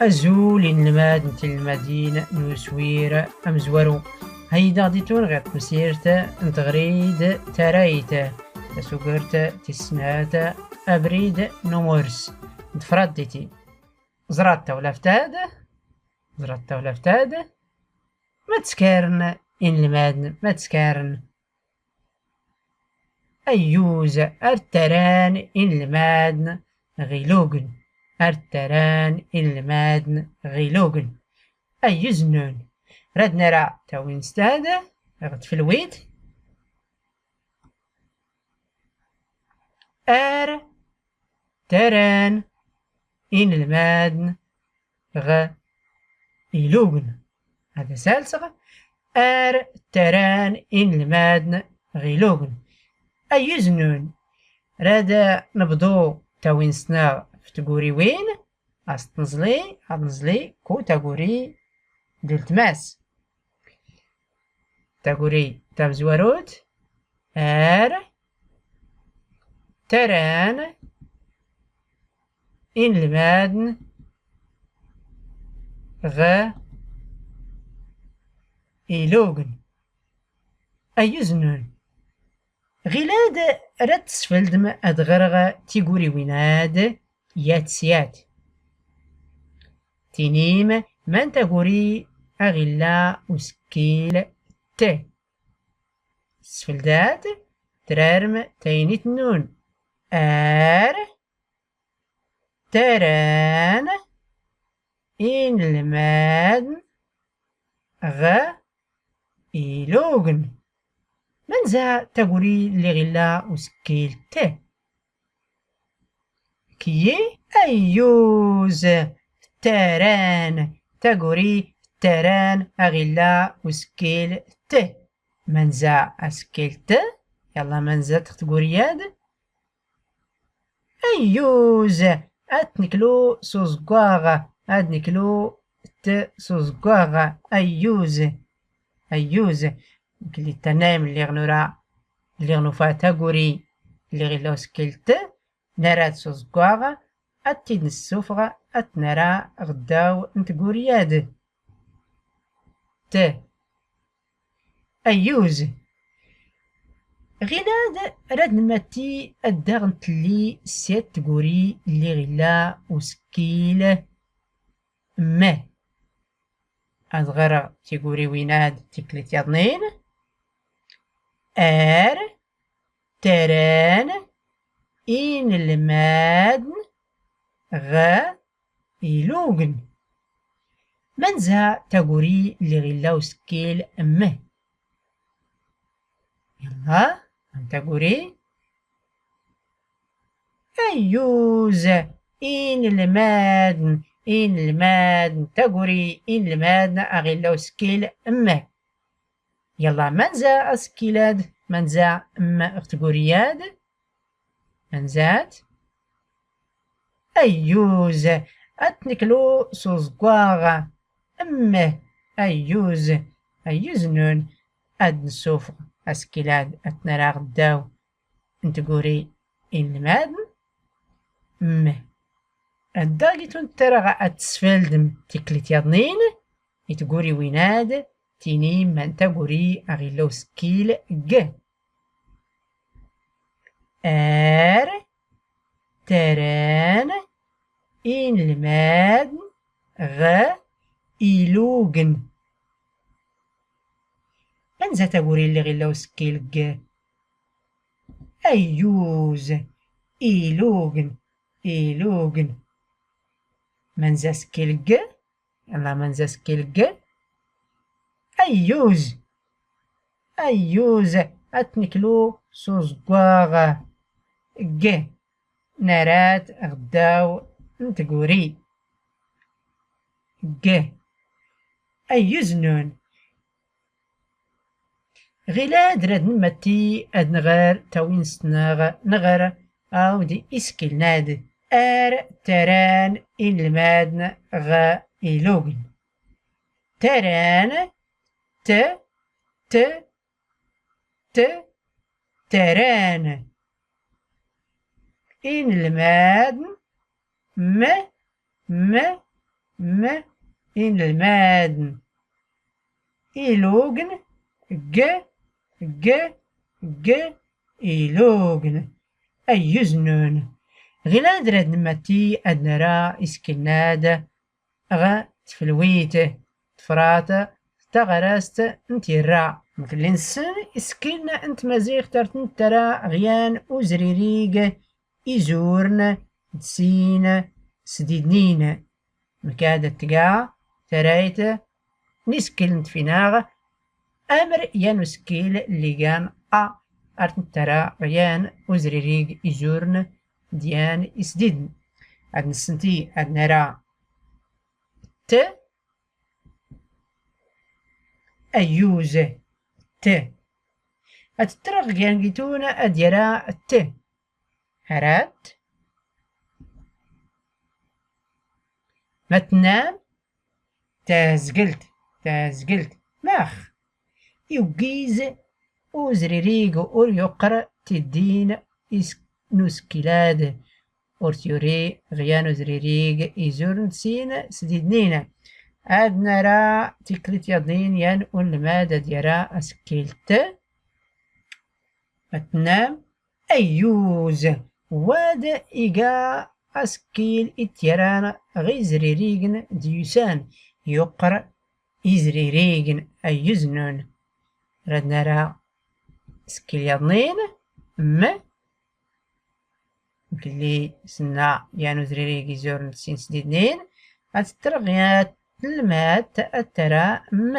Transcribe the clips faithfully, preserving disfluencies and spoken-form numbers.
Azul inelmaden d tinelmadin n uswir amezwaru. Hayyi-d-aɣ-d itun ɣer tmsirt n teɣri d tarrayt, tasugert tis snat, abrid n umurs n tefraddit. Ẓrat tawlaft-ad, ẓrat tawlaft-ad. Ma ttkaren inelmaden, ma ttkaren. Ayyuz, ar ttaran inelmaden ɣ ilugen, ar ttaran inelmaden ɣ ilugen. Ayyuz nnun. Rad nara tawinst-ad ɣ tfelwit. Ar ttaran inelmaden ɣ ilugen. Ad as-alseɣ, ar ttaran inelmaden ɣ ilugen. Ayyuz nnun. Rad nebḍu tawinst-nneɣ f tguriwin, as t-neẓli, ad neẓli ku taguri d ultma-s. Taguri tamezwarut, ar ttaran inelmaden ɣ ilugen. Ayyuz nnun. Ɣilad rad tesfeldem ad ɣreɣ tiguriwin-ad yat s yat. Tinim man taguri aɣ illa usekkil t. Sfeldat, trarem taynit nnun. Ar ttaran inelmaden ɣ ilugen. Manza taguri lliɣ illa usekkil t? Kyi? Ayyuz. Ttaran. Taguri ttaran aɣ illa usekkil t. Manza asekkil t? Yalla, manza-t ɣ tguri-ad? Ayyuz. Ad t-nklu s uzeggaɣ. Ad nklu t s uzeggaɣ. Ayyuz. Ayyuz. Mkli tannayem lliɣ nura, lliɣ nufa taguri lliɣ illa usekkil t, nara-t s uzeggaɣ, ad t-id-nessufeɣ, ad t-nara ɣ ddaw n tguri-ad. T. Ayyuz. Ɣilad rad nmatti ad daɣ ntelli s yat tguri lliɣ illa usekkil m. Ad ɣreɣ tiguriwin-ad tikkelt yaḍnin. Ar ttaran inelmaden ɣ ilugen. Manza taguri lliɣ illa usekkil m? Yalla, man taguri? Ayyuz. Inelmaden, inelmaden, taguri inelmaden aɣ illa usekkil m. Yalla, manza asekkil-ad, manza m ɣ tguri-ad? Manza-t? Ayyuz. Ad t-nklu s uzeggaɣ. M. Ayyuz. Ayyuz nnun. Ad nessufeɣ asekkil-ad, ad t-nara ɣ ddaw n tguri inelmaden. M. Ad daɣ gitun ttaraɣ ad tesfeldem tikkelt yaḍnin i tguriwin-ad, tinim man taguri aɣ illa usekkil g. Ar ttaran inelmaden ɣ ilugen. Manza taguri lliɣ illa usekkil g? Ayyuz. Ilugen. Ilugen. Manza asekkil g? Yalla, manza asekkil g? Ayyuz. Ayyuz. Ad t-nklu s uzeggaɣ. G. Nara-t ɣ ddaw n tguri. G. Ayyuz nnun. Ɣilad rad nmatti ad nɣer tawinst-nneɣ, nɣer awd isekkilen-ad. Ar ttaran inelmaden ɣ ilugen. Ttaran, t, t, t, ttaran. Inelmaden, m, m, m inelmaden. Ilugn, g, g, g, ilugn. Ayyuz nnun. Ɣilad rad nmatti ad nara iskiln-ad ɣ tfelwit, tefrat taɣarast n tirra. Mkelli nessen iskiln n tmaziɣt ar ten-tara ɣ yan uzririg izurn d sin sdidnin. Mkad ad tga tarayt n iskiln tfinaɣ, amr yan uskil lli gan a ar ten-tara ɣ yan uzririg izurn d yan isdidn. Ad nessenti ad nara t, ayyuz, t. Ad ttreɣ gan gitun ad yara t. Arat. Ma tennam? Tazgelt, tazgelt. Max? Yuggiz uzririg ur yuqqr tiddin is-, n uskil-ad. Ur t-yuri ɣ yan uzririg izurn d sin sdidnin. Ad nara tiklit yaḍnin yan unelmad ad yara askil t. Ma tennam? Ayyuz. Wad iga askil i t-yaran ɣ izririgen d-yusan, yuqqr izririgen. Ayyuz nnun. Rad nara askil yaḍnin, m. Mkelli senna yan uzririg izurn d sin sdidnin, ad ttreɣ yan tnelmadt ad tara m.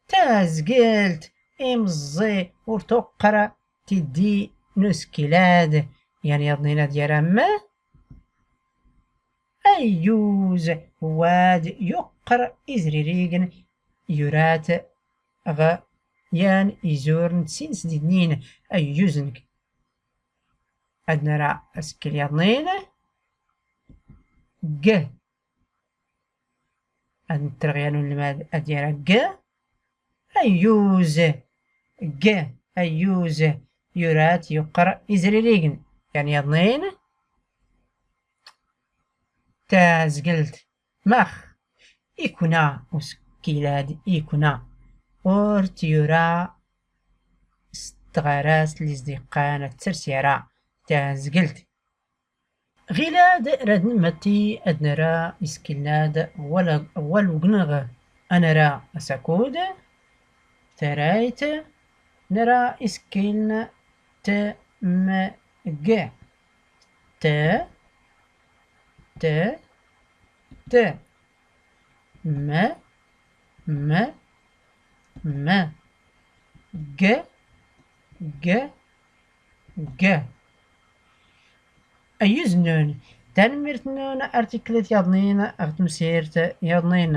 Tazgelt, imẓẓi ur tuqqr tiddi n uskil-ad, yan yaḍnin ad yara m. Ayyuz, wad yuqqr izririgen, yura-t ɣ yan izurn d sin sdidnin. Ayyuz nnk. Ad nara askil yaḍnin, g. Ad ntreɣ yan unelmad ad yara g. Ayyuz. G. Ayyuz. Yura-t yuqqr izririgen. Yan yaḍnin. Tazgelt. Max? Ikna uskil-ad, ikna. Ur t-yura s tɣarast lli s-d-iqqan ad tsers yara. Tazgelt. Ɣilad rad nmatti ad nara iskiln-ad ɣ walugn ɣ. Ad nara asakud, tarayt, nara iskiln t, m, g. T, t, t. M, m, m. G, g, g. Ayyuz nnun. Tanemmirt nnun ar tiklit yaḍnin ɣ tmsirt yaḍnin.